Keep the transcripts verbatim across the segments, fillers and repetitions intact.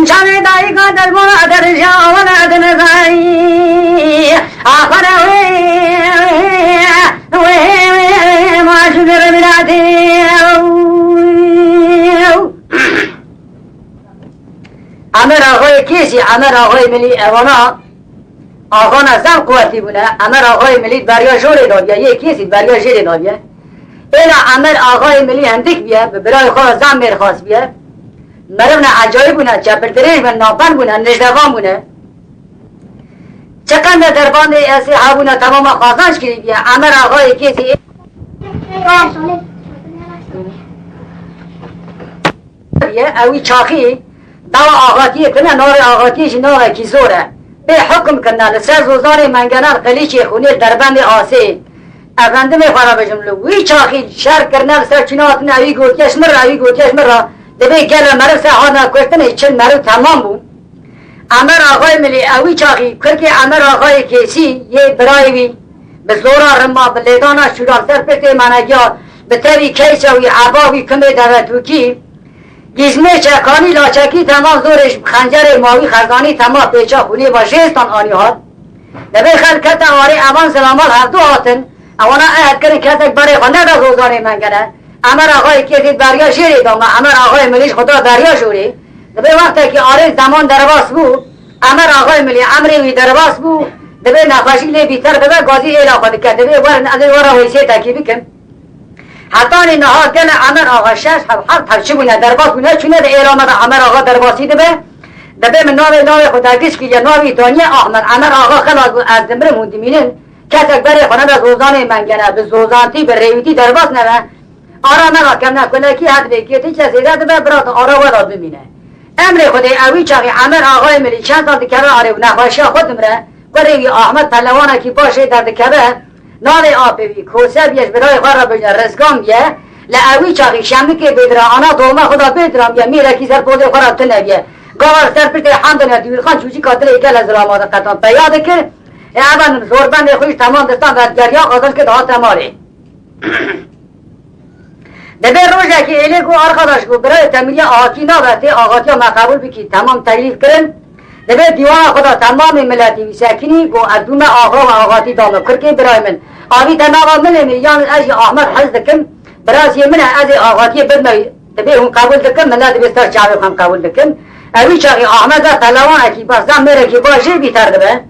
Çavê dayika derbona derja wele dinizayî. Axwara wê, wê, wê, wê, ma ji vir milatê. Emer Axayê Kêsî, Emer Axayê Milî, evana axana zaf quwetî bûne. Emer Axayê Milî beriya jorê dabiye, yê Kêsî beriya jêrê dabiye. Êla Emer Axayê Milî hindik biye, bi birayê xwe re zaf mêrxas biye. Meriv ne ecayîb bûne, çepildirêj bûne, napend bûne, nijdevan bûne. Çiqende derbandê esê hebûne, temama qazanç kirî biye. Emer Axayê Kêsî ye, ewî çaxî dawa axatiyê tune, navê axatiyê jî navekî zor e. Pê hukm kirine li ser zozanê mengene, qilîçê xûnê derbendê asê. Efendimê xwe re bijim, li wî çaxî şer kirine, li ser çûna hatine, ewî gotiye ji min re, ewî gotiye ji min re. Dibê gele meriv ser hatine kuştinê, çil meriv temam bû. Emer Axayê Milî, ewî çaxî kurkê Emer Axayê Kêsî yê birayê wî bi zora rima, bi lêdana şûra li ser piştê menegiya, bi tevî keyça wî, eba wî, kumê devetûkî, gîzmê çekanî, laçekî temam zorê ji xencerê mawî xerzanî tema pêça xûnê va jê stan anî hat. Dibê xelk kete warê, evan zilamal hevdu hatin, ewana ehd kirin kesek berê xwe neda zozanê mengene. Emer Axayê Kêsî beriya jêrê da me, Emer Axayê Milî ji xwe da beriya jorê. Dibê wextekî arê zeman derbas bû, Emer Axayê Milî emrê wî derbas bû, dibê nexweşî lê bîter dibe, gazî êla xwe dike, dibê werin ez ê we re wesîyetekî bikim. Hetanî niha gele Emer Axa şeş heb heft heb çi bûne, derbas bûne, çûne di êla me de Emer Axa derbasî dibe. Dibê min navê, navê xwe dagiş kiriye, navî daniye Ahmet. Emer Axa xelas bû, ez dimirim hûn dimînin. Kesek berê xwe nede zozanê mengene, bi zozantî, bi rêwîtî derbas nebe. Ara me ra kevne kulekî, her vê kêtî ke zêde dibe, bira tu ara we de bimîne. Emrê Xwedê ewî çaxî Emer Axayê Milî çend sal dikeve arê û nexweşiya xwe dimire, kurê wî Ahmet pelewanekî baş jê derdikeve, navê apê wî Kose biye, ji birayê xwe re bêje Rizgan biye, li ewî çaxî Şemikê bêdira ana dolma xwe de bêdiran biye, mêrekî ser pozê xwe re tune biye. Gava li ser piştê Hemdûna Dûrxan çûçika dilê gele zilama de qetan peya dikir, ê evan zorbendê xwe jî temam distan vedgeriya, qazanc kir dihate malê. Dibê rojekê êlê ku arkadaş ku birayê te miriye axatî nabe, tê axatiya me qebûl bikî, temam teklîf kirin. Dibê dîwana xwe de temamê miletî wî sekinî ku ez bûme axa û axatî dame kurkê birayê min. Avî te nava min ê min, yan ez jî Ahmet hez dikim, biraziyê min e, ez ê axatiyê bidme wî. Dibê hûn qebûl dikin, milet dibê ser çavê xwe em qebûl dikin. Ewî çaxî Ahmet ve pelewanekî baş, zan mêrekî baş jê bîter dibe.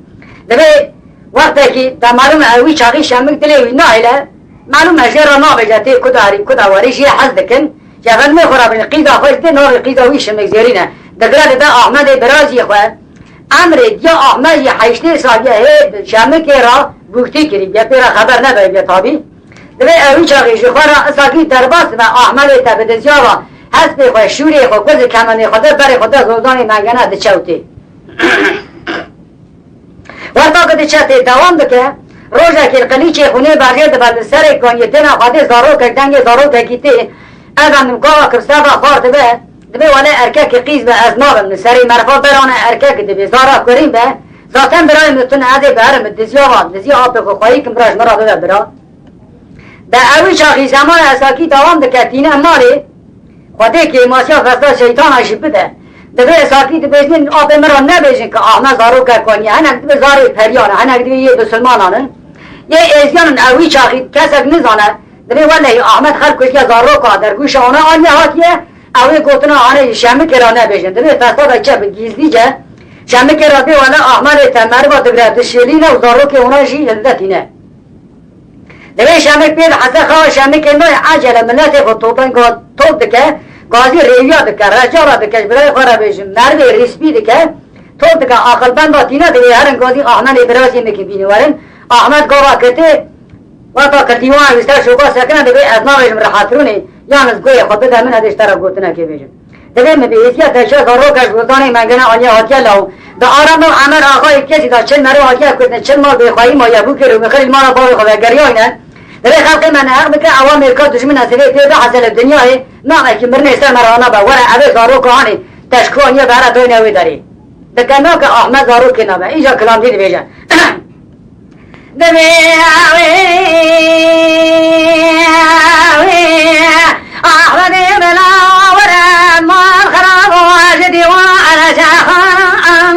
Dibê wextekî te malûm e, ewî çaxî Şemik dilê wî nahêle. Malûm e, jê re nabêje tê kuda herî, kuda werî, jê hez dikin. Ji efendimê xwe re bin, qîza xwe jî tê, navê qîza wî Şimik Zêrîn e. Digire dide Ahmedê biraziyê xwe. Emrê diya Ahmed jî heştê saliye hê bi Şemikê re bûktî kirî, bê pê re xeber nebe bê tabî. Dibê ewî çaxî ji xwe re isakî derbas dibe, Ahmedê te bi dizya ve hespê xwe, şûrê xwe, guzê kemenê xwe de, berê xwe de zozanê mengene diçe û tê. Wexta ku diçe tê dewam dike, rojekê li qilîçê xûnê berjê dibe, li serê kaniyê têne xwedê zarokek, dengê zarokekî tê. Ev em gava ku bi ser ve xwar dibe, dibê wele erkekî qîz be, ez nabim, li serê merfa berane erkek dibê, zara kurîn be. Zaten birayê min tune, ez ê biherim, min diziya va, diziya apê xwe xweyî kim, bira ji min re bibe bira. Bi ewî çaxî zemana esakî dewam dike, tîne malê. Xwedê kêmasiya festa şeytana jî bide. Divê esakî dibêjin, apê min re nebêjin ke Ahmet zarokek waniye. Hinek dibê zarê periyan e, hinek dibê yê bisilmanan in. Yê êziyan in, ewî çaxî kesek nizane. Divê welehî Ahmet xelk kuştiye, zaroka dergûşa wana aniye hatiye. Ew ê gotina anê jî Şemikê re nebêjin. Divê festa de çe bi gîzlîce Şemikê re bê wele Ahmedê te meriva digre dişêlîne û zarokê wana jî hilde tîne. Divê Şemik pê dihese xewa Şemikê nayê ecele miletê xwe topenga top dike, gazî rêwiya dike, recara dike, ji birayê xwe re bêjin, merivê rîspî dike, top dike, aqilbenda tîne, divê herin gazî Ahmedê biraziyê min kî bînî werin. Ahmed gava ketê, wexta ke dîwana wî ser şoka sekine, divê ez nabêjim rehetrûnê, yan ez guhê xwe bide min, ez ê ji te re gotinekê bêjim. Divê min bi hêziya te çi zarok e ji Guldanê Mengene aniye hatiye law. Di arama Emer Axayê Kesî de çil meriv hatiye kuştin, çil mal bêxweyî maye, bûkê rûmixirî li mala bavê xwe vegeriyayne. Divê xelkê me neheq bike, ewa mêrka dijmin e, sivê pê bihese li dinyayê, namekî mirinê ser me rana be. Were evê zaroka anê, te ji ku aniye bere dayne wê derê. Dikemake Ahmet zarokê nabe. Îca kilamcî dibêje. Divê wê, wê, Ahmedê bila Dîwana Eleşexan,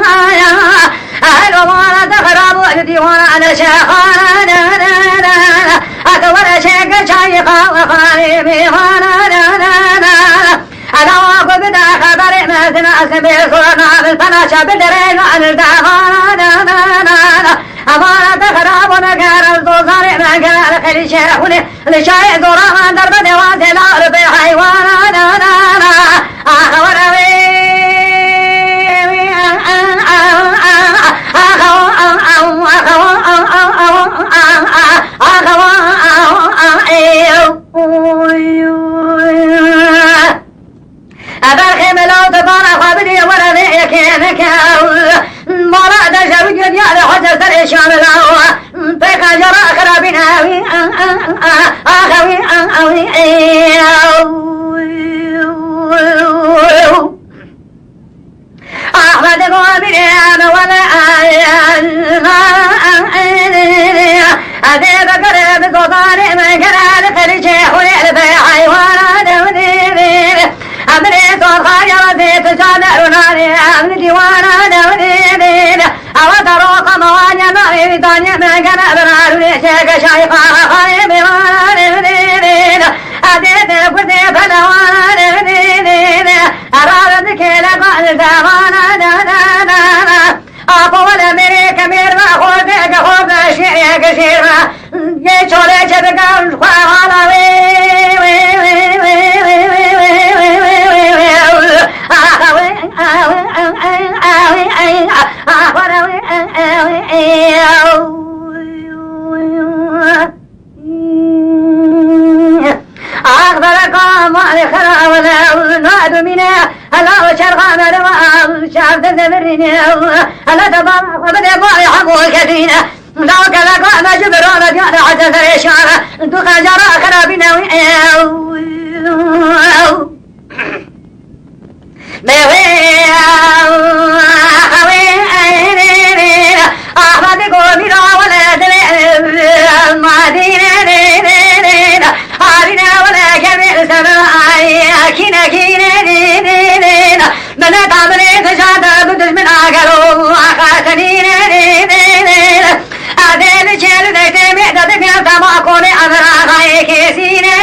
her wana de xirab û li dîwana Eleşexan. Eke were çeke çayî qahwe xanê mêvana. Ela wa ku bide xeberê mezin ez bê zor nabin pena çe bidirê nabin devana. Emana de xirab û neger ez dozanê me gel xelî şerefûnê. Li şarê zoranan derbedê wan tê lar bi heywanan. Ax were wê. Eber xêmela û dibana xwe bidî were vê yekê nikew. Mala de jewî dinya de hoca serê şamila. Pêka jara xirabîne wî. Axe wî. Ahmet Gomîrê me wele. Edê bikire bi zodanê me gere li qelîçê xwe li bê heywana dewdê. Emrê zor xariya zê tu ca derûnanê em li dîwana dewdê. Ewa te roka me wanya navê vî danyê me gene birarûnê çêke şayî xaxa xayê mêwana dewdê. Edê de kurdê pelewana dewdê. Erar dikê le gel devana dewdê. Apo wele mêrê ke mêr ve xorbe ke xorbe şêrê ke şêr ve. Yê çolê çe dikan xwe hala wê. Ax bereka malê xera wele û nadumîne hela û çerxa merva û çavde demirîne hela te bala xwe bide balê hemû kedîne. Daw keleka me ji birane diyane hete serê şare tu qencara xerabîne wî. Bê wê, wê, Ahmet Gomîra wele dilê Madîne, Harîne wele kevê li ser ay, kîne, kîne, mine tamrê tijade bi dijmina gelo xatenîne. Adê li çêli de têmê de dibîn tema konê emir axayê kêsîne.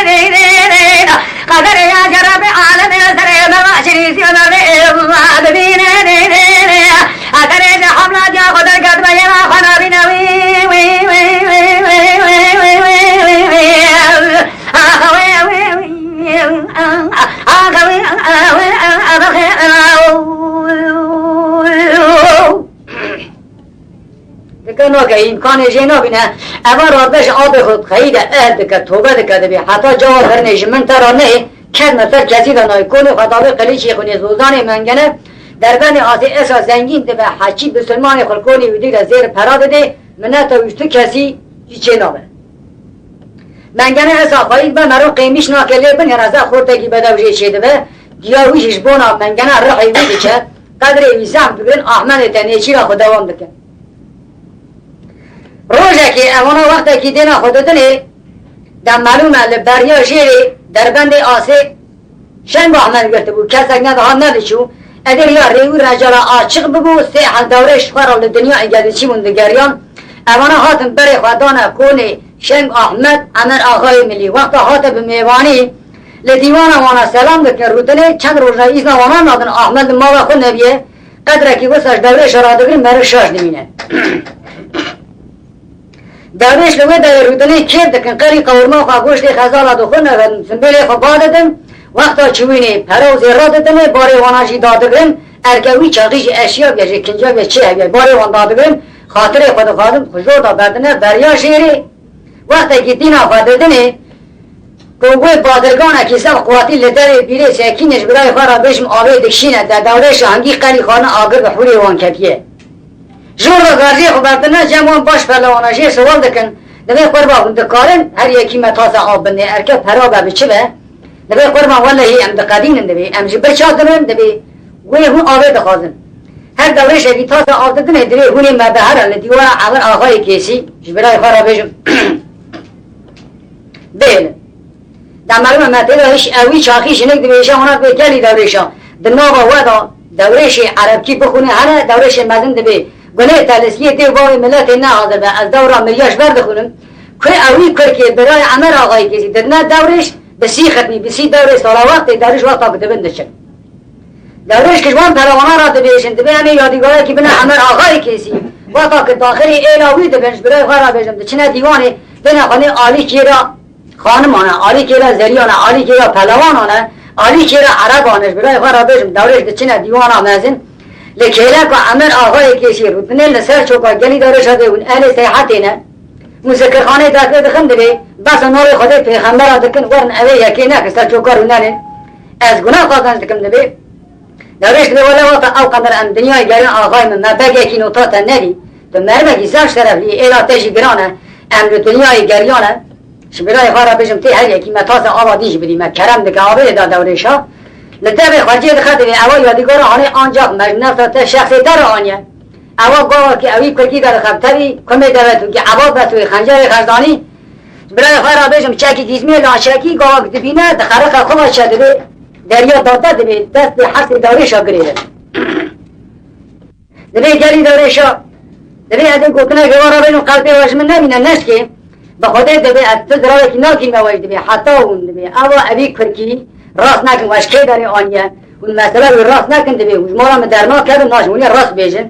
Qederê ya cerabê alemê serê me va çirîsî Ömer ve êva bibîne. Eterê de hamla diya xwe derket me yena xwe nabîne wî, wî, wî. Axa wê, wê, wê, axa wê, wê, wê, axa wê, wê, wê, axa wê. Dike nake, îmkanê jê nabîne. Eva radbe ji abê xwe xeyî de ehl dike, tobe dike, dibê heta cawa birinê ji min te ra neyê, ket me ser kesî de nayê. Konê xwe davê qilîçê xwe nê zozanê mengene, derbendê asê esa zengîn dibe, heçî bisilmanê xwe konê wî dî de zêr pera didê, mineta wî tu kesî jî çê nabe. Mengene esa xweyî dibe, mero qêmîş nake lê binêre, ze xortekî bedew jê çêdibe, diya wî jî ji bona mengene rihê wî diçe, qedrê wî zehf digirin, Ahmedê te nêçîra xwe dewam dikin. Rojekê evana wextekî dêna xwe didinê, de melûm e li beriya jêrê derbendê asê Şeng Ahmed girtibû, kesek nedihat nediçû. Edê ya rê wî reca re açiq bibû, sê hel dewrêş xwe re li dinya engel diçîbûn digeriyan. Evana hatin berê xwe dane konê Şeng Ahmed Emer Axayê Milî. Wexta hate bi mêvanî, li dîwana wana selam dikin, rûdinê çend rojna îzna wana nadin, Ahmed li mala xwe nebiye. Qedrekî wisa ji dewrêşa radigirin, meriv şaş dimîne. Dewrêş li wê derê rûdinê kêf dikin, qerî qewirma xwe goştê xezala dixwin, simbêlê xwe ba didin. Wexta çûyînê pere û zêra didinê, barê wana jî dadigirin, erke wî çaxî jî eşya bûye, jê kinciya bûye, çi hebiye, barê wan dadigirin, xatirê xwe dixwazin, xwe jor da berdine beriya jêrê. Wextekî dîna xwe didinê, ku wê bazirganekî ser quwatî li derê bîrê sekînê ji birayê xwe re bêjim avê dikişîne, de dewrêşa hingî qerî xwarina agir bi hûrê wan ketiye. Jor ve garjê xwe bertine cem wan baş pelewana jê siwal dikin. Divê qurba hûn dikarin her yekî me tasa av bidinê, erke pera be bi çi be? Divê qurban welehî em diqedînin divê. Em ji birça dibin divê wê hûn avê dixwazin. Her dewrêşekî tasa av didinê divê hûnê me biherin li dîwara Emir Axayê Kêsî ji birayê xwe re bêjim. Bêhêlin. Demerime me tê de hiş ewî çaxî jinik dibêje wana dibê gelî dewrêşa. Di nava we de Dewrêşê erebkî bixwîne hene, dewrêşê mezin dibê. Gunê telîskiyê dê û bavê miletê ne hazir be. Ez dewra miriya ji ber dixwînim. Ku ewî kurkê birayê Emer Axayê Kêsî didine dewrêş, bi sî xitmî, bi sî dewrê sala wextê dewrêş wexta ku dibin diçin. Dewrêş ki ji wan pelewana re dibêjin, dibê em ê yadîgarekî bine Emer Axayê Kêsî. Wexta ki daxirî êla wî dibin, ji birayê xwe re bêjim, diçine dîwanê, dêne xwedê alîkiyê re xaniman e, alîkê re zeriyan e, alîkê re pelewanan e, alîkê re ereban e, ji birayê xwe re bêjim, dewrêş diçine dîwana mezin. Li kêleka Emer Axayê Kêsî rûdinê li ser çoka gelî dewrêşa dê hûn ehlê seyhetê ne. Hûn zikirxaneyê destê dixin dibê, besa navê Xwedê pêxembera dikin, werin evê yekê nekin ser çoka rûnenê. Ez guna qazanc dikim dibê. Dewrêş dibê wele wata ew qender em dinyayê geriyan axayê min, me begekî nota te nedî. Tu merivekî zaf şereflî yî, êla te jî giran e. Em li dinyayê geriyan e. Ji birayê xwe re bêjim tê her yekî me tasê ava dî jî bidî me. Kerem dike avê da dewrêşa. Li devê xwe cê dixe dibê ewa yadîgara anê ancak me ji nefsa te şexsê te re aniye. Ewa gava ki ewî kurkî derdixe bi tevî kumê deve tûkî eva be tu yê xencerê xerzanî. Ji birayê xwe re bêjim çekî dîzmiyê laşekî gava ki dibîne dixeriqe xwe ve çe dibê. Deriya dade dibê dest pê hersê dewrêşa girêre. Dibê gelî dewrêşa, dibê ez ê gotinekê we re bêjim qelpê we ji min nebîne neşkê. Bi Xwedê dibê ez tu ziravekî nakî me we jî dibê heta hûn dibê ewa evî kurkî rast nekin we ji kê derê aniye. Hûn mesela wî rast nekin dibê hûn ji mala min dernakevin naşin hûn ê rast bêjin.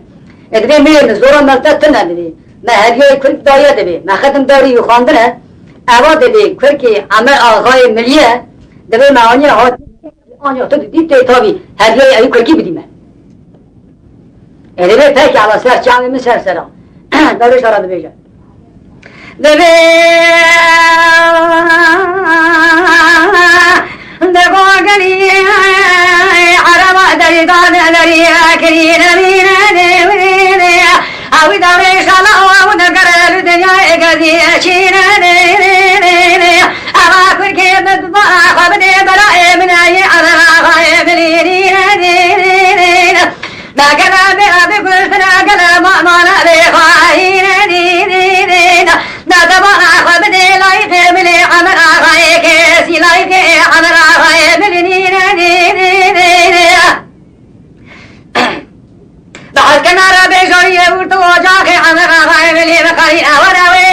E dibê mêr min zora mel te tune dibê. Me hediyeyê kurk daye dibê. Me xetim dewrî wî xwendine. Eva dibê kurkê Emer Axayê Milî ye. Dibê me aniye hat. Ancak tu didî tê tabî hediyeyê ewî kurkî bidî me. Ê dibê pekî ala ser çavê min ser sera. Dewrêşa re dibêje. Dibê dego gelî ereba derîdan derî kirîne mîne. Ewî dewrêşa la ew negere li dinyayê gezî çîne. Eva kurkê min xwe bidê belayê min ê Emer Axayê Milî. Megele bê bê kuştine gele ma-, mane bê xayîne. Ne te bana xwe bidê layîqê Milî Emer Axayê Kêsî, layîqê Emer Axayê Milî. Dahil kenara bêjariyê û tu ocaxê Emer Axayê Milî bixayî ewere wê.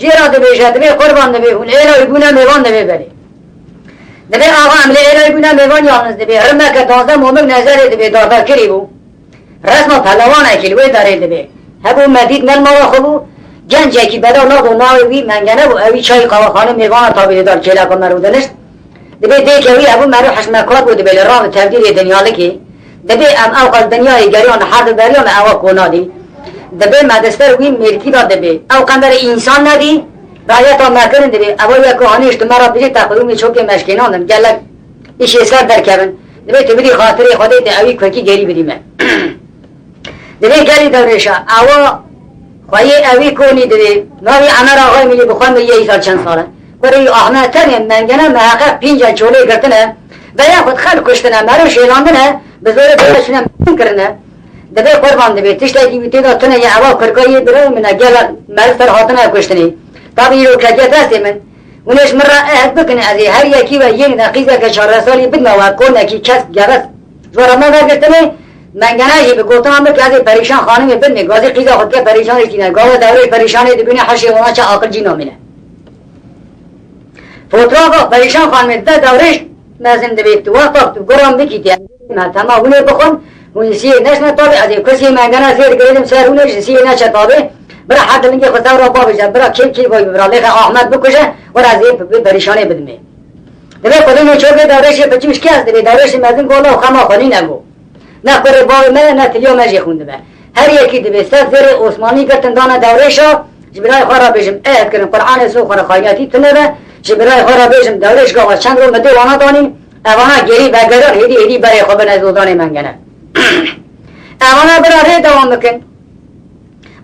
Jê re dibêje, dibê qurban dibê hûn êla wî bûne mêvan dibê berê. Dibê axa em lê êla wî bûne mêvan yalniz dibê. Rimeke duwazdeh momik nezerê dibê dardar kirî bû. Resma pelewanekî li wê derê dibê. Hebû me dît me li mala xwe bû. Gencekî belav nado navê wî Mengene bû. Ewî çayî qawexanê mêvana tabî didar kêleka me rûdinişt. Dibê dêke wî hebû mero hişmekar bû dibê li ravê tevdîrê dinyalikê. Dibê em ew qas dinyayê geriyan her du beriya me ewa kona dî. Dibê me di ser wî mêrkî de dibê. Ew qenderê însan nedî, rayeta me kirin dibê. Ewa yeko hanê ji tu me re bijî teqwîmê çokê me şkênandin. Gelek îşê ser derkevin. Dibê tu bidî xatirê Xwedê te ewî kurkî gêrî bidî me. Dibê gelî dewrêşa, ewa xweyê ewî konî dibê. Navî Emer Axayê Milî bi xwe miriyê îsal çend sal e. Kurê wî Ahmet tenê Mengene miheqeq pînce çolê girtine. Veya xwe xel kuştine, mero şêlandine, bi zorê dewre çûne mezin kirine. Dibê qurban dibê, tiştekî wî tê de tune ye, ewa kurka yê birayê min e, gela meriv ser hatine kuştinê. Tabî îro ketiye destê min. Hûn ê ji min re ehd bikin, ez ê her yekî we yên de qîzeke çardeh salî bidme we, konekî kesk, geves ji we re me vegirtinê, Mengene jî bi gotina min ke ez ê perîşan xanimê bidmê, gazî qîza xwe dike perîşanê tîne, gava dewrê perîşanê dibîne heşê wana çi aqil cî namîne. Fotoğrafa perîşan xanimê de dewrêş mezin dibê, tu wexta tu guran bikî tê, me tema hûn ê bixwin, Hûn ji siyê neçine tabê, ez ê kursiyê mengena zêr girêdim ser hûn ê ji siyê neçe tabê. Bira her dilingê xwe ser re babêje, bira kêl kêl vay bira lêxe Ahmet bikuje, were ez ê bi perîşanê bidimê. Dibê xwedê min çorgê dewrêşê piçû şikest dibê, dewrêşê mezin gola û xema xwe nîne go. Ne kurê bavê me ye, ne tiliya me jê xwîn dibe. Her yekî dibê sed zêrê Osmanlî girtin dane dewrêşa, ji birayê xwe re bêjim, eh, kirin, Qur'anê so xwe re xayniyatî tune be, ji birayê xwe re bêjim, dewrêş gava çend ro min dê wana danîn, evana gerî vegeran hêdî hêdî berê xwe bine zoldanê mengene. Evana bira rê dewam bikin.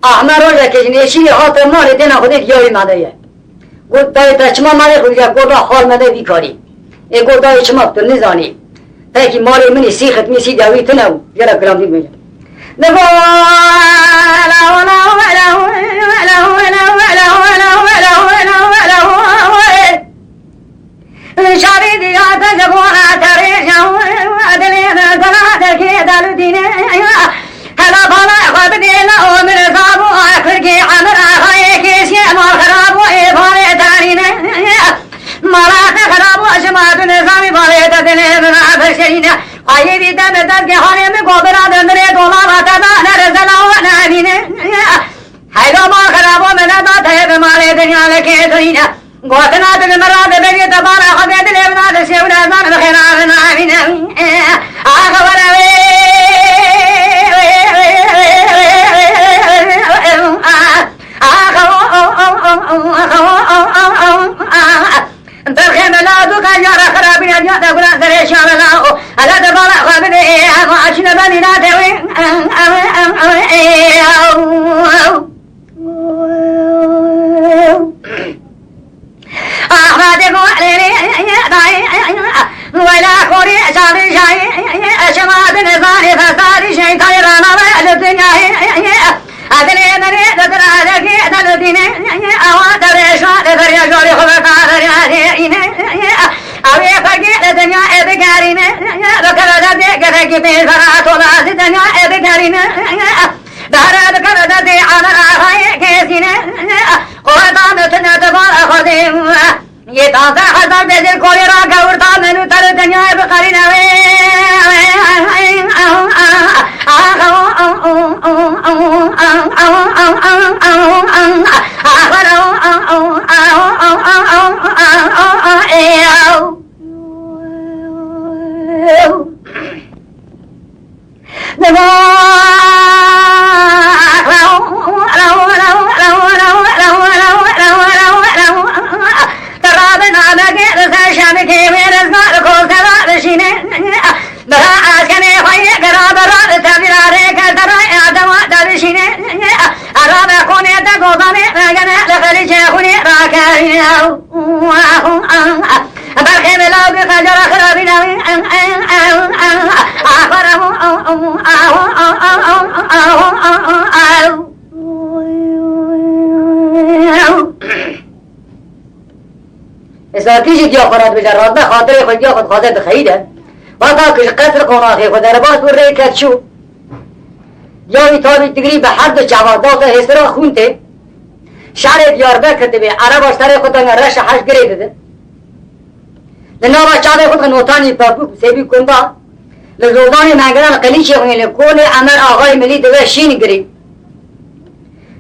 Ahmed rojekê ji nêşîrê hate malê dêna xwedê diyarî me de ye. Got, dayê te çima malê xwe dike? Got, ra hal me de vî karî. Ê got, dayê çima tu nizanî? Pekî malê min î sî xitmî sî dewî tune û jê re kilamdî bêje. Digo, Şarî diya te ji bo te rêja, dilê min zela te kê delûdîne. Hela bala xwe bidê la o min zabû, kurkê Emir Axayê kêşiyê mal xirabû ê balê te nîne. Mala te xirabû ji ma tu nizanî balê te dilê min a birşeyîne. Ayê dî te min destgê halê min gobira dindinê dolaba te da ne rezela o ne emîne. Heylo mal xirabo min neda te bi malê dinya li kê tu yîne. Gotina tu bi min re dibêjî te bala xwe bê dilê min a dişê û nezan bi xêra min navîne. Axe were wê. Axe. Berxê mela du qencara xirabîne diya te guran zerê şamela o. Hele te bala xwe bidê, ama aşine benî nate wê. Ahmedê bu lêlê dayê, wela xorê çavê jayê, şema din zanê fesarî şeytanê rana ve li dinyayê. Adilê menê li diradekê deludîne, awa derêşa li derya jorê xwe ve kaderya dê îne. Awê xwegê li dinya ê bigerîne, bi kere derdê gefekî pêş vera tola di dinya ê bigerîne. Dara dikeve derdê Amir Axayê kesîne. Quveta min tune dibar xwedê. Yê taze hezar bezê kolê ra gewirta min û te li dinyayê biqerîne wê. Bira askenê xwe yê bira bira li tevîra rê kerdera ya dema de bişîne. Ara be konê de gozanê vegene li xelîçê xwînê rakerîne. Berxê mela bi xecera xirabîne. Êsartî jî diya xwe re dibêje, rast be, xatirê xwe diya xwe dixwaze dixeyîde. Wexta ku ji qesr qonaxê xwe derbas bû, rê ket çû. Diya wî tabî digrî bi her du çava dawte hêsira xûn tê. Şerê Diyarbekir dibê, ereba ji serê xwe dane reşa heş girê dide. Li nava çavê xwe de notanî pepûk, sêbî kunda, li zoldanê mengiran qelîçê xwe yên li kolê Emer Axayê Milî dibe şîn girî.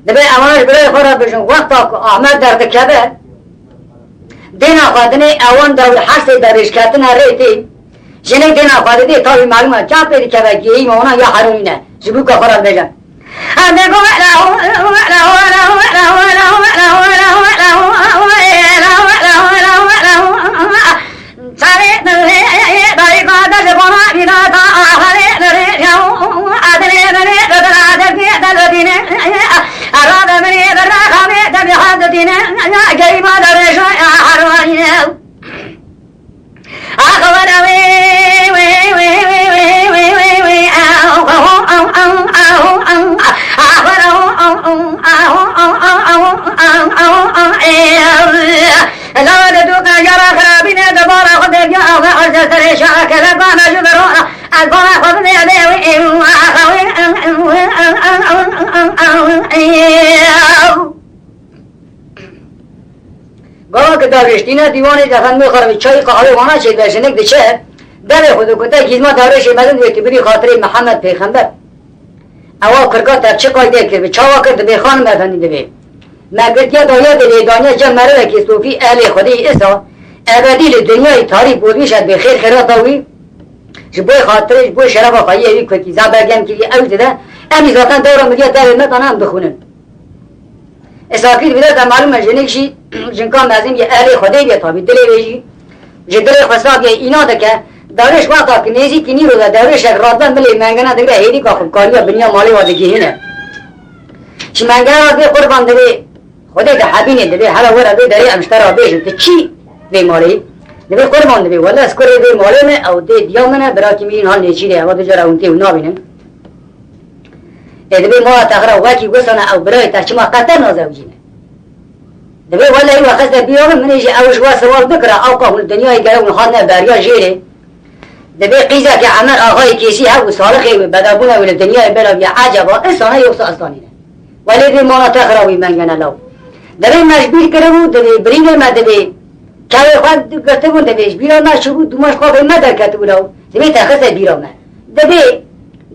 Dibe ewana ji birayê xwe re bijin, wexta ku Ahmed derdikeve, dêna xwe dinê ewan dewr hersê derêjketina rê tê. Jinik dêna xwe didê, tavî melûm e, çav pê dikeve, gêyî me wana ya heronî ne. Ji bûka xwe re dibêje. Lawa de du qencera xirabîne dubara xwe de giya ve arze serê şa kele bana ju bero. Ez bana xwe bide de wê. Gava ki dagiştîne dîwanê de efendimê xwe re çayî qehwê wana çêdibe, jinik diçe, Devê xwe digote, gîzma Dawrêşê mezin divê tu bidî xatirê Mihemed Pêxember. Ewa kirka te çi qayde kir, bi çawa kir, dibê xanim efendî, dibê. Me girtiye daye, dibê daniye cem merivekê sofî ehlê Xwedê îsa, ebedî li dinyayê tarî bozmîş e, dibê xêr xêrata wî, ji bo xatirê, ji bo şerefa xwe yê wî kutî, za bergem kiriye ew dide, em î zaten dewra miriye devê me dana em dixwînin. Îsakî di vî de malûm e, jinik jî jinka mezin ye, ehlê Xwedê ye, tabî dilê wê jî ji dilê xwe saf ye, îna dike. Dewrêş wexta ki nêzîkî nîro de dewrêşek radbe milê mengena digre hêdîka xwe kariya binya malê wa digihîne. Ji mengena re dibê qurban, dibê Xwedê dihebînê, dibê hele were vê derê em ji te re bêjin, tu çî vê malê yî? Dibê qurban, dibê wele ez kurê vê malê me, ew dê diya min e, birakî min jî niha nêçîrê, ewa du cara hûn tê hûn nabînin. Ê, dibê mala te xira wekî wisana ew birayê te çima qet te nazewicîne? Dibê wele wî xiste bîra min, min ê jî ew ji we siwal bikira, ewqa hûn dinyayê gere hûn hatine beriya jêrê. Dibê qîzeke Emer Axayê Kêsî hebû, salixê wê, bedabûna wê li dinyayê bela bîye, eceba insana yoksa aslanî ne? Welê vê mala te xira wî mengene law. Dibê me ji bîr kiribû, dibê birînê me, dibê kevê xwe girtibûn, dibê ji bîra me çûbû, dûma ji xwe vê me derketibû law. Dibê te xiste bîra me. Dibê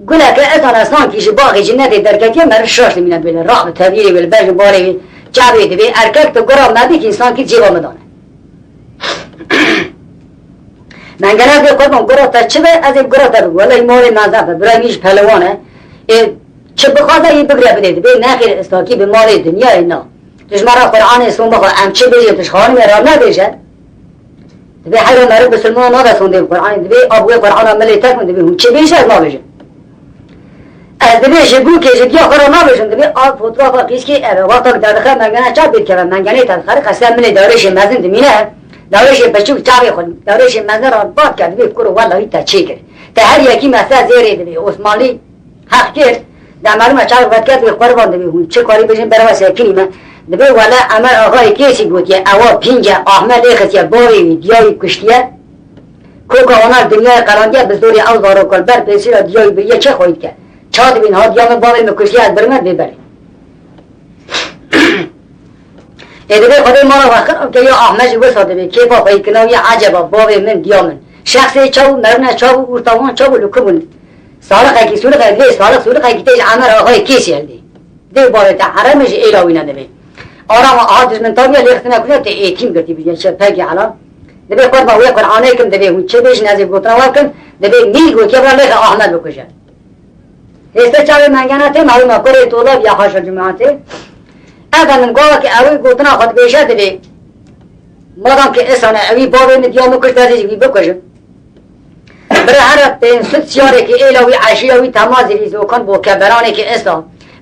guleke etana sankî ji baxê cinetê derketiye, meriv şaş dimîne, dibê li rax bi tevîrê wê, li ber ji barê wê çavê, dibê erkek tu gura me bikî, sankî cêba min dane. Mengene dibê qurban, gura te çi be, ez ê gura te bim. Welay malê me zaf e, birayê min jî pehlewan e. Ê, çi bixwaze yî bigre bidê, dibê nexêr, istakî bi malê dinyayê na. Tu ji me re Qur'anê son bixwe, em çi bêjin, tu ji xanimê re nebêje. Dibê heyra meriv bisilmana nade sondê bi Qur'anê. Dibê ab wê Qur'ana milê tek min, dibê hûn çi bêjin, ez nabêjim. Ez dibê ji bûkê, ji diya xwe re nabêjim. Dibê av fotoğrafa qîskê ev e. Wexta ku derdixe mengene çav pê dikeve, mengenê te dixere qese milê dewrêşê mezin dimîne. Dewrêşê biçûk çavê xwe, dewrêşê mezin re bat ke, dibê kuro wellahî te çêkir. Te her yekî me ser zêrê dibê. Osmanlî Heq kir, de merûme çav vedket wê qurban, dibê hûn çi karî bêjin, bereva sekinî me. Dibê wele Emer Axayê Kêsî gotiye, ewa pînce Ahmed lê xistiye, bavê wî, diya wî kuştiye. Koka wana li dinyayê qerandiye, bi zorê ew zarokol ber pêsîra diya wî biriye, çi xweyî dike? Ça dibîn ha diya min, bavê min kuştiye, ez birime bê berê. Ê dibê Xwedê mala we xirab ke ya Ahmed jî wisa dibê, kêfa xweyîkirina wî ye, eceba bavê min, diya min. Şexsê çaw û merûne çav û ûrta wan çav û li ku bûn? Salixekî, sûlixekî, divê salix sûlixekî tê ji Emer Axayê Kêsî hildê. Dê bavê te hereme ji êla wî ne dibê. Arama aha dijmin tabiye lê xistine kuje tê êtîm girtî bî, çe pekî hela. Dibê qurba wê Qur'anê kim, dibê hûn çi bêjin, ez ê gotina we bikim, dibê nîl gotiye bira lêxe Ahmed bikuje. Hêste çavê mengene tê, malûm e, kurê tolav ya haşa cemaatê. Efendim, gava ki ewî gotina xwe dibêje dibê. Madam ki isane ewî bavê min diya min kuşt, ez ê jî wî bikujim. Bira here pênc sed siyarê ki êla wî, eşîra wî, temazê wî, zokan bo keberanê ki êsta.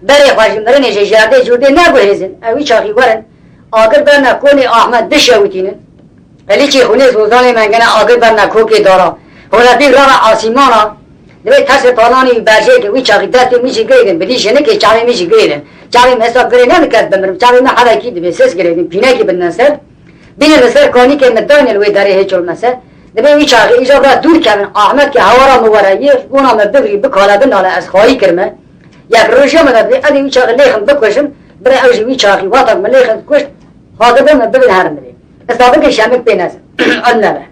Berê xwe ji mirinê, ji jerdê cûrdê neguhêzin. Ewî çaxî werin. Agir berne konê Ahmed bişewitînin. Elîçê xwînê zozanê mengene agir berne kokê dara. Holepî rave asîmana. Divê tersê talanî berjêkin, wî çaxî destê min jî girêdin, bidî jinikê çavê min jî girêdin. Çavê min hesa girê ne, min kes bimirim. Çavê min hevekî divê ses girêdin, pînekî bidin ser. Bînin li ser kanîkê min daynin li wê derê hêç olmese. Divê wî çaxî îja bira dûr kevin. Ahmet ke hewara min were yê, bona min bigirî, bikale, binale, ez xwayî kirime. Yek rojiya min de divê ez ê wî çaxî lêxim bikujim. Bire ew jî wî çaxî wexta min lêxim kuşt, hazir bin min bibin herin divê. Esta bike şemik pê nezin. Ev nebe.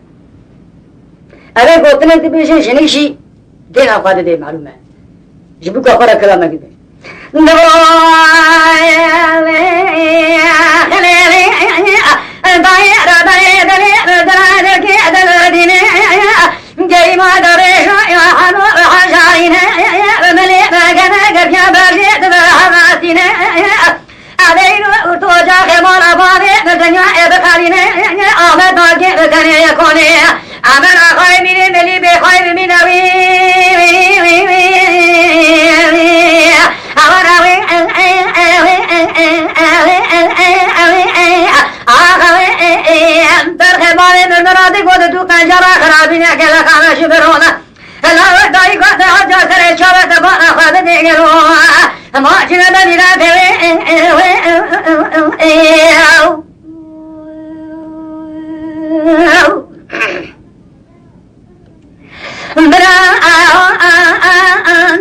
Ev ê gotinê dibêjin, jinik jî dêna xwe didê, malûm e. Ji bûka xwe re kira me dibê. Geyma darêja ya hano hajarîne, milê me gene gerya berjê dibe hevatîne. Adeyno û toca xemala bavê bi dinya e bixalîne, Ahmet Bagê bi tenê ye konê. Amen axayê mînê milî bê xayê bi mîna wî. Aman awê, axa wê, berxê bavê min miradik bo di du qencara xirabîne gele xana ji birona. Lawe dayî gote haca serê çawe te bana xwe bidê gelo. Ma cine benî ra tewê. Bira,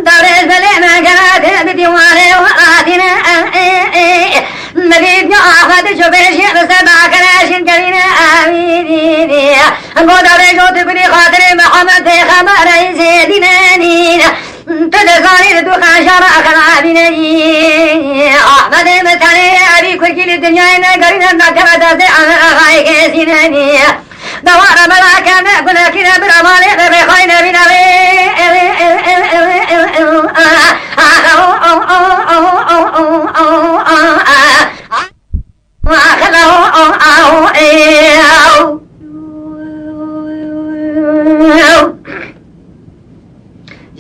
darê zelê me gera te bi dîwarê û atîne. Milî diya xwe di cubê jî bi se dakire jin Go darê jo tu gulî xatirê Mihemed Pêxemberê Zêdînenî. Tu dizanî li du qenjara xelabînê yî. Ahmedê min tenê evî kurkî li dinyayê negerîne, me keve destê Emer Axayê Kêzînenî. Dewara me rakene gunekîne bira malê me bêxayne bîne wê.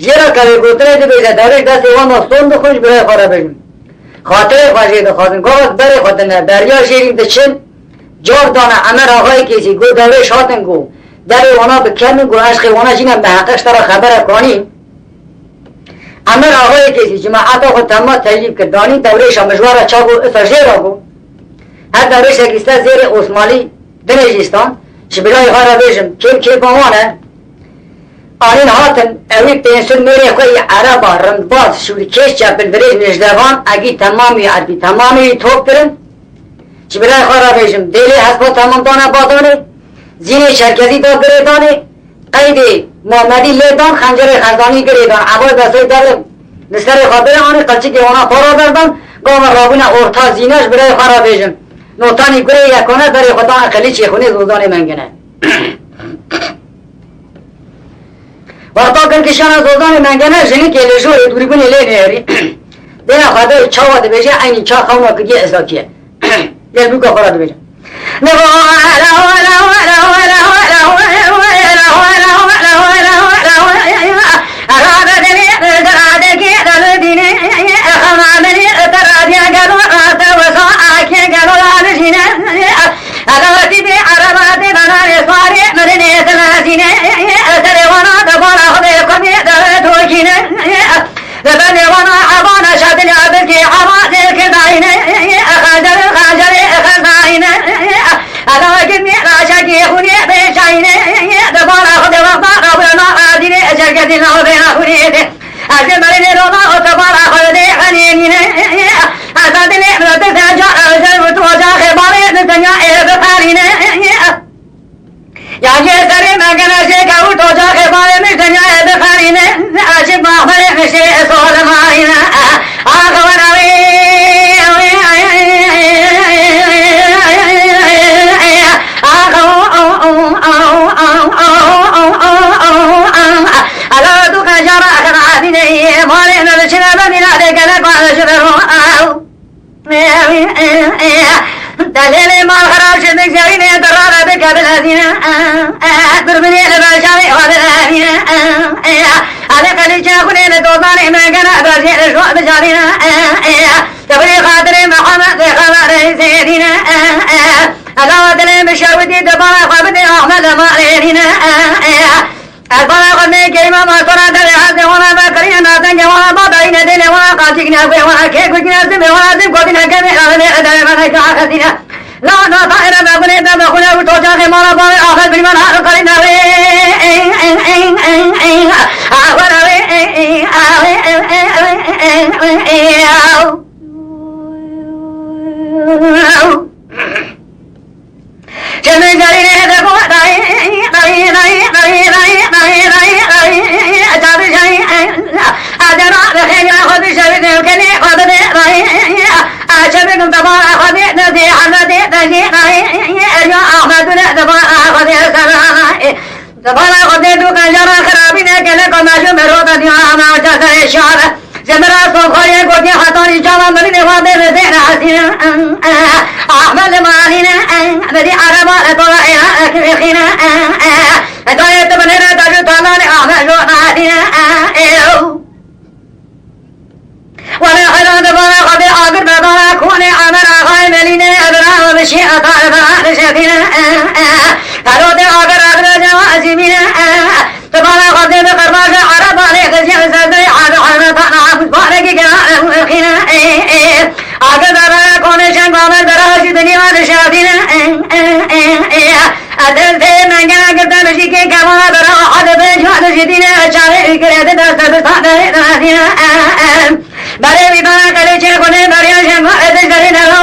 Jê re ka wê gotinê dibêje, dewrêj destê wan da son dixwin ji birayê xwe re bêjin. Xatirê xwe jê dixwazin. Gava berê xwe dine, beriya jêrîn diçin, cav dane Emer Axayê Kêzî, got dewrêj hatin, got derê wana bi kem in, got eşqê wana jî ne, miheqeq ji te re xeberek anî. Emer Axayê Kêzî, cemaeta xwe tema teclîb kir, danî dewrêşa mijwara çav û isa jê re bû. Her dewrêşekî ser zêrê Osmanlî dinê jî stand, ji birayê xwe re bêjim, kêm kêfa wan e. Anîn hatin, ewî pênc sed mêrê xwe yî ereba, rindbaz, şûrkêş, çepildirêj, nijdevan, egî temamî erbî, temamî wî top kirin. Ji birayê xwe re bêjim, dêlê hespa temam dane badanê, zînê çerkezî da girêdanê, qeydê Mamedî lê dan, xencerê Xezanî girê dan, Ebay Besê derê li serê xwe bêre anî, qilçikê wana xwe re berdan, gava rabûne orta zîne, ji birayê xwe re bêjim. Notanî gurê yekone berê xwe dane qilîçê xwinê Zozanê Mengene. Wexta girkişana Zozanê Mengene jinikê li jorê dûrîbûnê lê nêrî. Dêna xwe de çawa dibêje, eynî ça xewna kiriye Ezakiye. Gel bûka xwe re dibêje. Li ber nêwana ebana şadilî abirkê aba zêr kir dayîne, xancerê, xancerê, xezayîne, ela gimî raşekî xûnê bê çayîne, di bala xwe de wexta rabirana azîrê, çerkezî navbêna xûnê de. Ez ê merînê rola otobana xwe de xenînîne, ez adilê min de ser ca, ez ê wit ocaxê balê di dinya ê biparîne. Ya cê serê me gene jê kewt ocaxê balê min dinyayê biparîne. Aşîk baxberê min şê solemarîne. Ax wera wê. Ax. Ala tu qejara xena dîne. Malê min çine be mîna de gele kwan ji be ro. Delêlê mal xerab ji min zerînê dirare bike bilezîne. Durbinê li berşavê xwe bilezîne. Alê qelîçe xwinê li dozanê me gene berjê li şo bijarîne. Tebrî xatirê Mihemed Pêxemberê Zêdîne. Ela dilê min şewitî dibara xwe bidê Ahmed Malêrîne. Ez bala xwe me keyma matona derê hezê wana me kirîne, nadenge wana ba dayîne dêlê wana qaçîkine, guê wana kê gujine, zimê wana zim kotîne, kemê alê derê me neke axetîne. La na taêre me gunê de me xune û tocaxê mala bavê axet bilman har qarîne wê. Axwara wê. Çemê gerînê de got, dayî, dayî, dayî, çavijayî, adema bi xêra xwe bi şevî de kenê xwe bide, dayî, çemê gum tebara xwe bide, dê hemle dê, dayî, dayî, eriya Ahmedû ne tebara xwe bide, serana. Di bala xwe dê du qenjara xirabî ne, gelek amajû merota diya ama uca serê şar. Ji min re sofxayê gotiye hetanî çavan birînê xwe bê bi zêr hesîne. Ahmed malîne, bidî ereba li tola êna ekirîxîne. Dayê tu binêre dajû talanê Ahmed jo nadîne. Wele hela di bala xwe bê agir be bala konê Emer Axayê Melîne, bira bişî ata bira dişetîne. Helo dê agir agir cewa ezîmîne. Di bala xwe dê bi qirbaja Ereba lê dizî serdê abi hezretana bûz barekî gera xîne. Agir bera konê şeng Amer bera jî dinî ve dişetîne. Edil tê mengena girte bijî kê kevana bera hadi be cihad jî dîne çavê û girê de dest de bista derê de dîne. Berê wî bana qelê çê xune beriya jema edil derê de ro.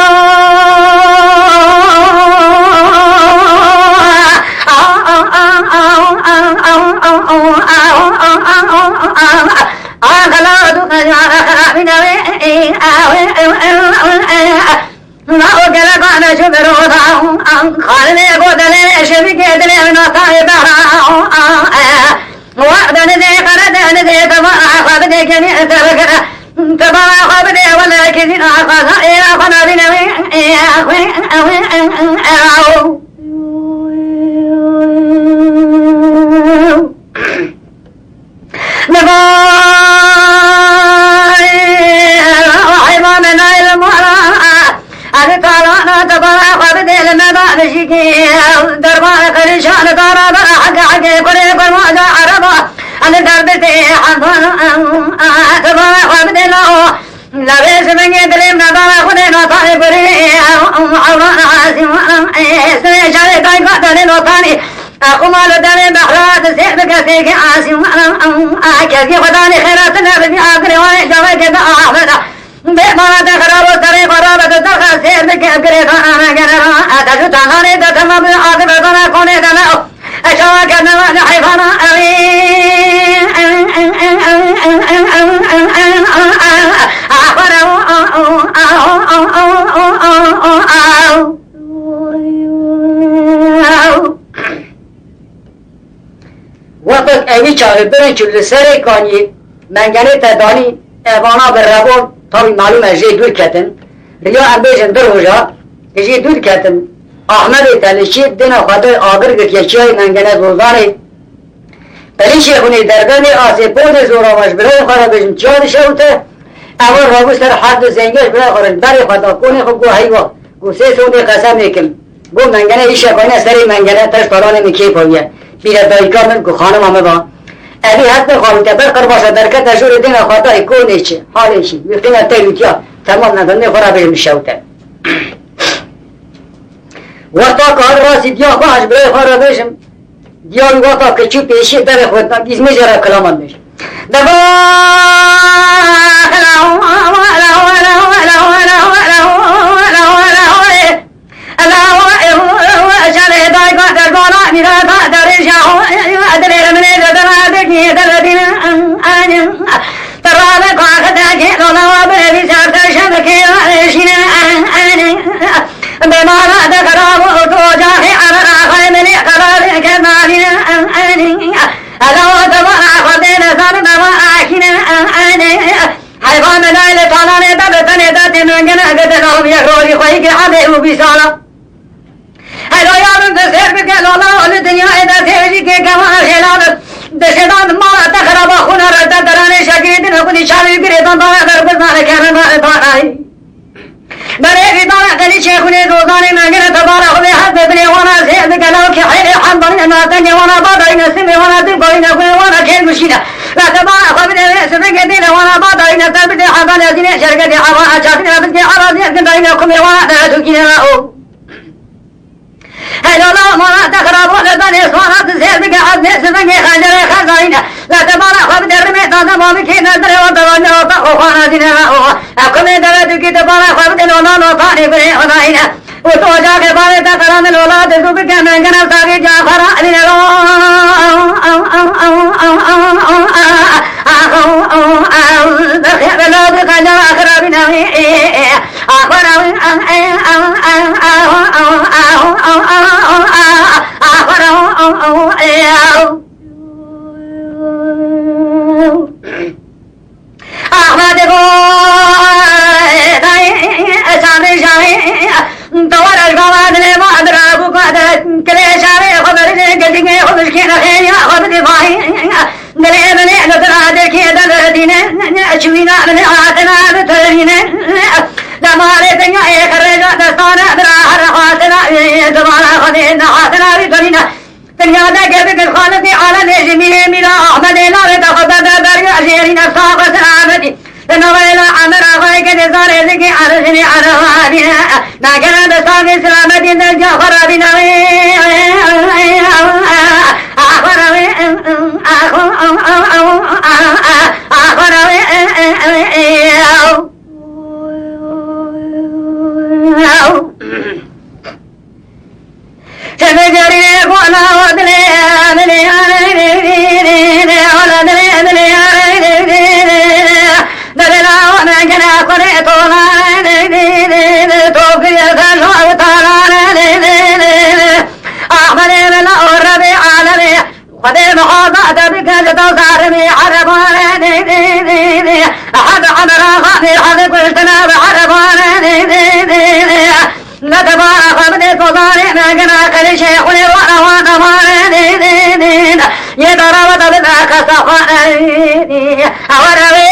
Xanimê gotelê şevîkê dilê min atayê behra. Waq denizê qere denizê tevara xwe bidê kenê tevkere. Tevara xwe bidê wele kizîna xwe ê xwe nabîne wê. Divay heyva me nayê li mala. Hadi talana tebara xwe bidê li me da bijîkê. Derba qelîşan dara bera hege hege kurê kurmaca ereba. Hadi derdistê hezan tebara xwe bidê la. Lawê zimengê dilê me dara xwedê natanê gurê. Ewran asî wan. Sirê şerê dayka danê notanê. Xuma li devê behra di sêr bike têkê asî wan. Kezî xwedanê xêra tine bibî agirê wanê cavekê de Ahmeda. Bê bana te xirabo serê xwe rabe tu derxe sêr bike girê dana me gene ra. Te ju tananê de tema bi agir dana konê de ne. Eşawa kerdine heyvana. Wextek evî çaxê birin çû li serê kaniyê mengenê te danî, evana bi rebon, tabî malûm e jê dûr ketin. Riya em bêjin du roja, jê dûr ketin. Ahmedê Telişî dêna xwe dayê agir girtiye çiyayê mengene Zozanê. Qelîşê xwînê derbemê asê podê zorava ji birayê xwe re bêjim çiya dişewite. Ewa rabû ser her du zengê ji birayê xwe re ji berê xwe da konê xwe got heywa. Got sê sondê qesemê kim. Got mengene îşe xwîne serê mengene teş talanê min kêfa wî ye. Bîre dayika min ku xanima min ba. Evî hest nexwabite ber qirbaşa derkete jorê dêna xwe dayê konê çi. Halê çi. Wî qîne te wîtiya. Temam me xwînê xwe re bêjim dişewite. Wexta ku hat rastî diya xwe ji birayê xwe re bêjim. Diya wî wexta ku çû pêşiyê devê xwe da, gîz mêjê re kilaman bêj. Deva Bêmara de xerab û tu ocaxê emir axayê milê xerabê kernanî. Ela o dema axwendê nezan dema axîne. Heyvan me nayê li talanê de bi tenê de tê mengine gidin av yek rojî xweyî ki ebê û bî sala. Helo yarın de ser bike lola li dinyayê de têjî kê kema xêla de. Dişêdan mala te xeraba xûna re te deranê şekirê din hukûnî çavî girêdan dana ber bizane kerina re danayî. Berê vîdana qelîçê xwînê dozanê mengine tebara xwe bê hest bibinê wana zêr bike law ki heyrê hembarîne natengê wana badayîne simê wana din goyîne xwê wana kêl guşîne. La tebara xwe bidê wê sibingê dêle wana badayîne te bidê hembarîne zînê şergedê hewa açafîne bidgê arazîne gindayîne kumê wana dere dûkîne la o. Helala mala te xirabo li benê swana tu zêr bike ez nê sibingê xencerê xezayîne. La te bala xwe bide rimê taze mamikê nezdirê o devanê o te xwe xwana dîne ve o. Ev kumê deve dukî te bala xwe bide lona notanê birê xwedayîne. Û tu ocaxê balê te qeranê lola dizû bike mengene savê cafara bîne lo. Bixê bela bi qenca xirabîne wî. Dilê min ê li vir dikê de li dîne, çûyîna min ê hatina bi tirîne. Demarê dinya ê xirêja destane bira her hatina, dubara xwedê nehatina wî tirîne. Dinya de gebik xalidê alemê ji mîrê mîra Ahmedê lavê de xwe berde beriya jêrîne sax selametî. Navayla Amir Ağa'yı gene zar eziki arıcını arıcını. Nagara da sami selametin de cahara binavi. Ahvaravi. Ahvaravi. Xwedê muhafaza te bike ji dozarê erebanê. Hebe emra xanê hebe kuştine bi erebanê. Ne te bara xwe bidê tozanê, me gina qelîşê xulê wara wan damarê. Yê dara we de bibe xestaxanê. Ewere wê.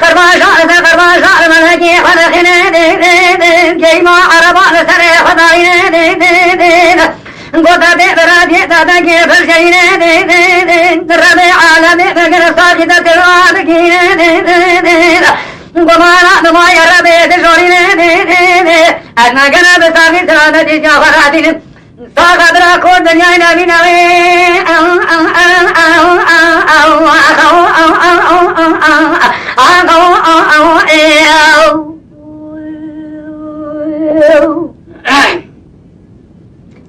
Qirbaşa li ser qirbaşa li melekî xwe dixîne. Geyma ereban li serê xwe dayîne. Gote bê bira bê dadekê pir jeyîne. Rebê alemê bigir saxî de têwa bigîne. Gomana bi mayê rebê dijorîne. Ez me gene bi saxî sira de dîtiya xwe radînim. Saxa bira kor dinyayê navî navê.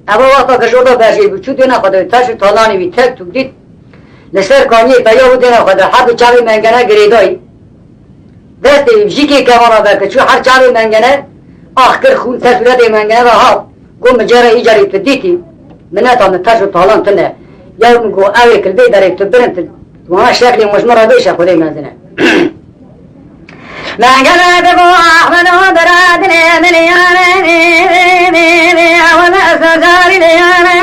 Ev wexta ku jorda berjê bû, çû dêna xwe de taş û talanê wî tek tûk dît. Li ser kaniyê peya û dêna xwe de her du çavê mengene girêdayî. Destê wî bi jîkê kevana ve ke çû her çavê mengene, ax kir xûn ser sûretê mengene ve hat. Got, "Min cara îcarê tu dîtî, mineta min taş û talan tune." Ya min got, "Ew ê ki li vê derê tu birin tu, wana şeklê min ji min re bêşe Xwedê mezin e." Mengene digot, "Ax min û bira dilê min yare, ew li ser carî lê yare."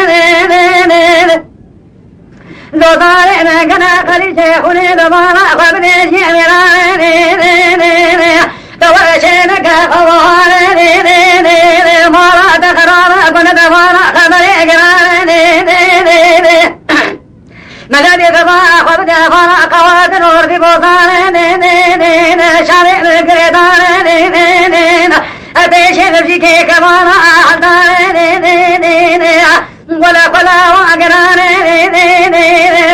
Dozarê me gene qelîşê xûnê bi mala xwe bidê jî wêranê. Te weşê neke xewarê. Mala te xerabe kune te vana xeberê giranê. Mele bê te vana xwe bide vana qewatin ortî bozanê. Şarê min girêdanê. Pêşê min jî kê kevana ahdanê. Wele xwela wa girane,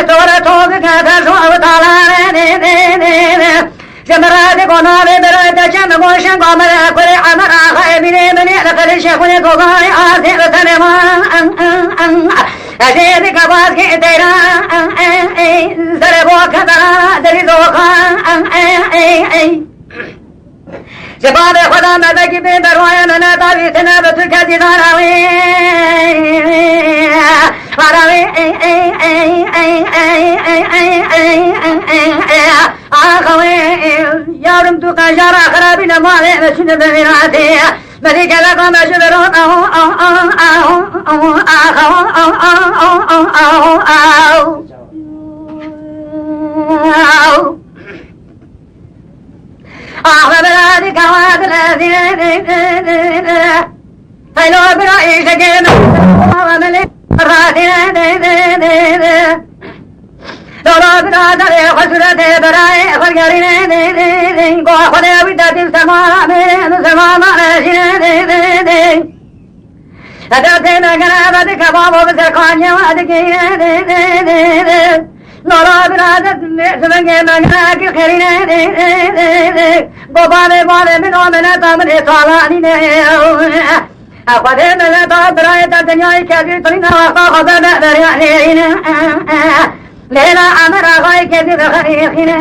tore to bike terso ew talane. Ji min re digo navê bira te çem goşin go min re kurê Emer axa Emînê min ê li qilişê xwinê tozanê asê li tenê ma. Ez ê dike bazkê teyra, serê bo ke berara derî doxa. Ji bavê xwe de mebekî bê berwaye me ne davîtine bi tu ke dîdara wê. Ara wê. Axa wê. Yavrum tu qejara xirabî ne malê me şûne be vîratê. Me dî geleka me ji veron. Ah, me bira dî kawa dilezîne. Heylo bira îşekê me. Awa me lê razîne. Lolo bira derê xwe sûretê birayê xwe gerîne. Go Xwedê wî de dî semara mêrê, semara mêrê jîne. Hede tê me gere ve dike bavo bi ser kaniye ve dike. Nora bira de sivengê me gere ki xerine. Go bavê bavê min o mineta min ê talanîne. Xwedê mineta birayê te dinyayê kezî turîne wexta xwe be be beriya nêrîne. Lêla Emer axayê kezî bi xerîxîne.